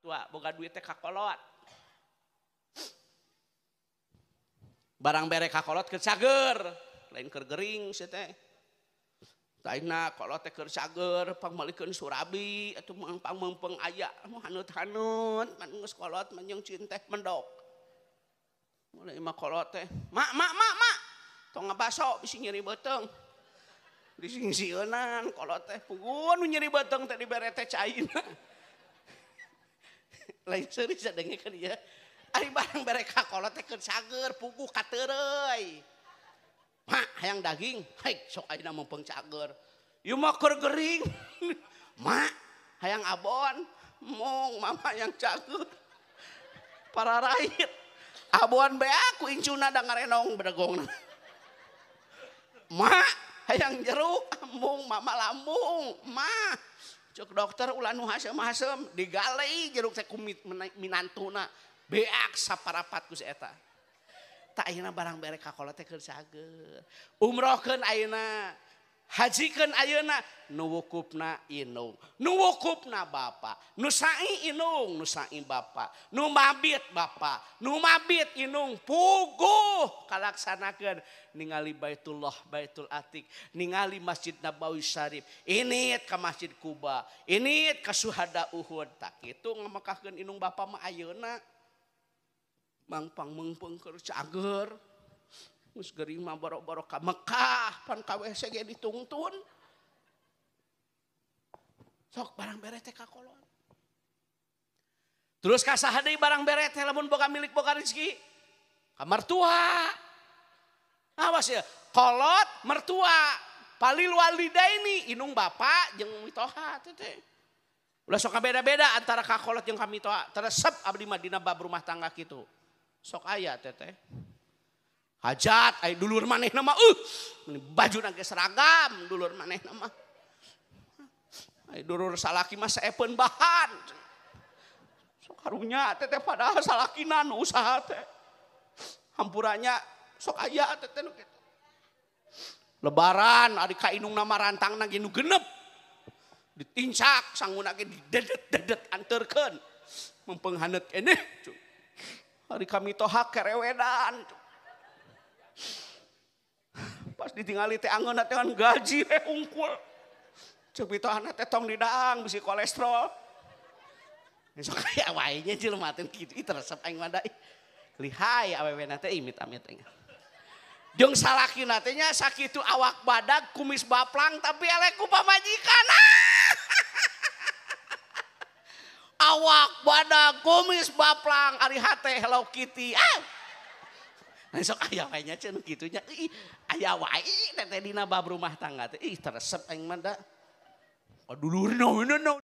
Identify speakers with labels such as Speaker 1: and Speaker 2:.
Speaker 1: Tua boga duit teh ka kolot. Barang bere ka kolot keur cager, lain keur gering sia teh. Lainna kolot teh keur cager pangmalikeun surabi atuh pangmeungpeung aya haneut-haneut man geus kolot mah jeung cinteh mendok. Mulai mah kolot teh, mak mak mak mak, tong ngabaso bisi nyeri beuteung. Disingsieunan kolot teh puguh nu nyeri beuteung teh dibere teh caina. Lain seuri sadengekeun ieu. Ari barang bere ka kolot teh keur cager puguh kateureuy. Mak hayang daging, haik sok ayeuna meungpeung cager. Ieu mah keur gering. Mak hayang abon, mong mama yang cager. Pararait. Abon beak ku incuna da ngarenong bedegongna. Mak hayang jeruk, ambung mama lambung. Mah cek dokter ulah nu hasem-hasem digalei jeruk teh ku minantuna. Beak saparapat ku si eta. Tak ayeuna barang bere ka kolot teh keur cager. Umrohkeun ayeuna, hajikeun ayeuna, nu wukufna indung, nu wukufna bapa, nu sa'i indung, nu sa'i bapa, nu mabit bapa, nu mabit indung, puguh kalaksanakeun ningali Baitullah, Baitul Atiq, ningali Masjid Nabawi Syarif, init ka Masjid Quba, init ka Syuhada Uhud. Tak kitu ngamekahkeun indung bapa mah ayeuna. Mangpang meungpeung keur cager. Geus gering mah boro-boro ka Mekah pan ka WC ge ditungtun. Sok barang bere teh ka kolot. Terus ka saha deui barang bere teh lamun boga milik boga rezeki? Ka mertua. Awas ya, kolot mertua, palil walidaini indung bapa jeung mitoha teh teh. Ulah sok beda-beda antara ka kolot jeung ka mitoha. Teresep abdi mah dina bab rumah tangga kitu. Sok aya teteh. Hajat ai dulur manehna mah bajuna ge seragam dulur manehna mah. Ai dulur salaki mah saepeun bahan. Sok karunya teteh padahal salakina nu usaha teh. Hampuranya sok aya teteh nu kitu. Lebaran ari ka indungna mah rantangna ge nu genep. Ditincak sanguna ge didedet-dedet anterkeun. Mempeng haneut keneh. Hari kami tohak kerewedan. Pas ditingali teh angeunna teh kan gaji unggul. Ceuk mitohana teh tong didaang bisi kolesterol. Sok aya wae nya jelema teh kitu ih resep aing mah da ih. Lihai awewena teh imit-amit aing. Jeung salakina teh nya sakitu awak badag kumis baplang tapi elek ku pamajikan. Awak badag kumis baplang ari hate Hello Kitty. Ah. Nah, sok aya wae nya cenah kitu nya. Ih, aya wae teh dina bab rumah tangga teh. Ih, teresep aing mah da. Dulurna.